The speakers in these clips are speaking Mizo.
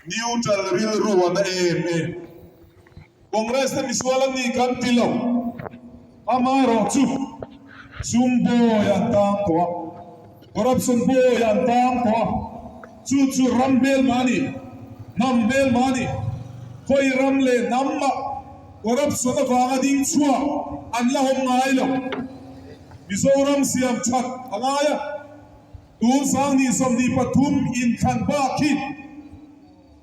Neutral rilru a na em em. Congress te misual an nih kan ti lo. Amaherawh chu sum bawi an tang tawh a, corruption bawi an tang tawh a, chu chu ram hmelma a ni, hnam hmelma a ni. Khawi ram leh hnam mah corruption avanga ding chhuak an la awm ngai lo. Mizoram siam that a ngai a. Tun sangni 23 inthlan bak hi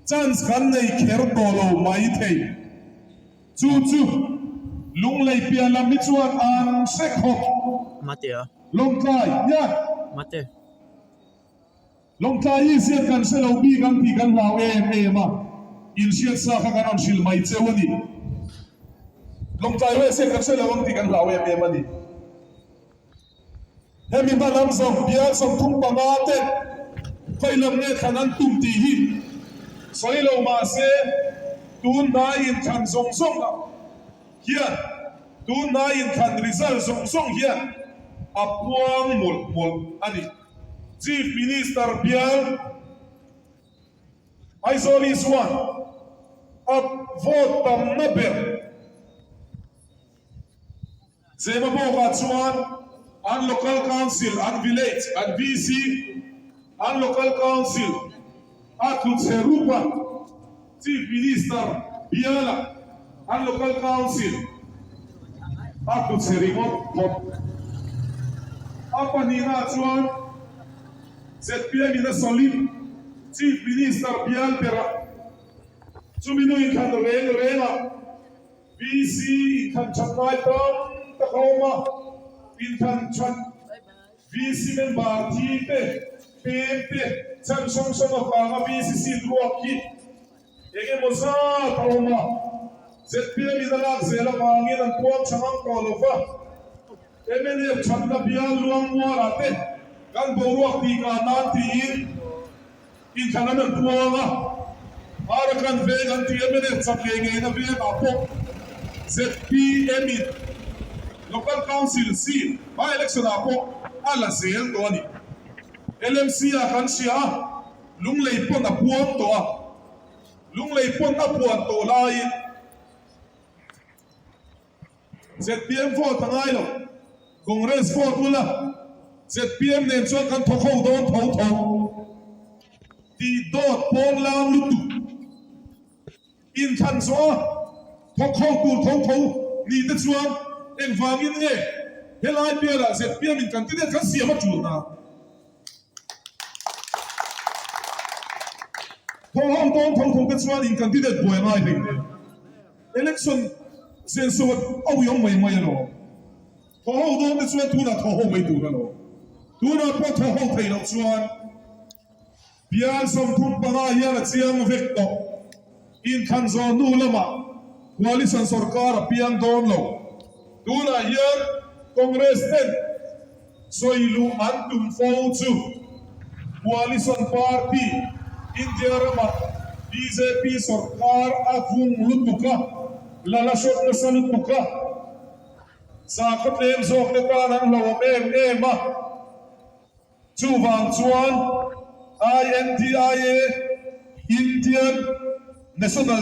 chance kan nei kher tawh lo mai thei. Chu chu Lunglei piah lam hi chuan an hre khawp. Mate a. Lawngtlai hian. Mate. Lawngtlai hi ziak kan hre lo bik ang tih kan hlau em em a, inhriat sa kha kan rawn hrilh mai cheu a ni. Lawngtlai West hian kan hre lo ang tih kan hlau em em a ni. Hemi hma lam zawng bial 35 te khawi lam nge thlan an tum tih hi sawi lo mah se tun hnai inthlan zawng zawng ah hian tun hnai inthlan result zawng zawng hian a puang mawlh mawlh a ni. Chief Minister bial Aizawl East one a vote tamna ber. Zemabawkah chuan an Local Council, an Village, an VC, an Local Council a tlu chhe rup a, Chief Minister biala an Local Council a tlu chhe ringawt phawt. A pahnihnaah chuan zpm in a solid Chief Minister bial berah chumi nu inthlan reng rengah, VC inthlan that ngai tam tak a awm a, inthlan that VC member thi te, pem te, chhan hrang hrang avanga VC seat ruak hi eng emaw zat a awm a, zpm in a lak zel avangin an puang tha ngang tawh lo va, mnf thatna bial luang mualah te kan boruak tihkah nan tiin. Inthlan an rawn puang a, Arakan veng an tih mnf chak ngei ngeina vengah pawh zpm in Local Council seat by election ah pawh a la zel tawh a ni. LMC ah kan hria a, Lunglei pawn a puang tawh a, Lunglei pawn a puan tawh laiin Zpm vote a ngai lo, Congress vote ula, zpm nen chuan kan thawk ho dawn tho tho tih dawt pawn lam lutuk inthlan zawh a thawk ho tur tho tho ni te chuan engvangin nge helai bialah zpm in candidate kan siam a tul na? Thaw ho dawn tho tho te chuan in candidate buai a ngai hlei hle. Election senso a auiawm mai mai alawm. Thaw ho dawn te chuan tunah thaw ho mai tur alawm. Tunah pawh thaw ho theih loh chuan bial 35 hian a chiang vek tawh. Inthlan zawh hnu lamah coalition sorkar a piang dawn lo. Tunah hian Congress ten sawi luh an tum fo chu coalition party India ramah bjp sorkar a vung lutuk a, la la hrawt nasa lutuk a, sakhaw tlem zawk te tan an hlauhawm em em a. Chuvang chuan INDIA, Indian National.